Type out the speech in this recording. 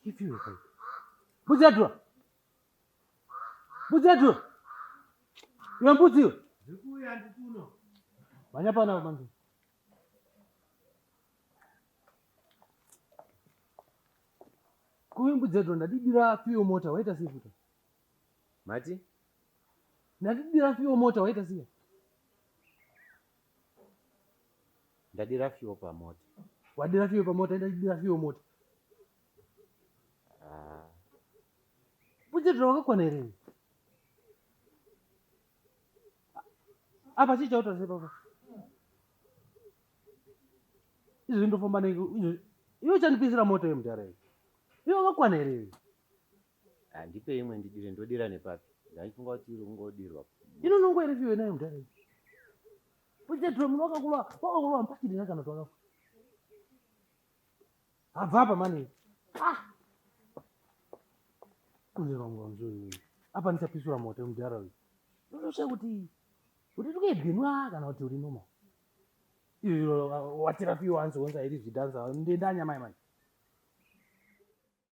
Ifiwe kai. Mbudzi yadhura. Mbudzi yadhura. Iwe mbudzi iwe. Ndikuuya ndikuno. Mhanya pana manzi. Kuve mbudzi yadhura ndadidira fiyo mota waita sei futa? Mati? Ndadidira fiyo mota waita sei? Ndadira fiyo pamota. Wadira fiyo pamota ndadidira fiyo mota. Ah. Mbudzi yadhura wakakwana here? Apa chii chauta sei papa? Izvi ndofamba nei izvi iwe uchandipisira mota iyo mudhara iyi. Iwe wakakwana here iwe? Handipe imwe ndidire ndodira nepapi? Ndaifunga kuti iri kungodirwa. Inonongwa here fiyo inayo mudhara iyi? Mbudzi yadhura munhu wakakulwa wakakulwa mpachidina kana kuti wakafa. Abva apa mani. Ah! Kunzira mzuri. Apa ndichapisura moto mudhara uyu. Unoshaya kuti uri kuedgenwa kana kuti uri normal. Iyo watira fiyo wanzi wonza iri zvidhanza ndenda nyamai mani.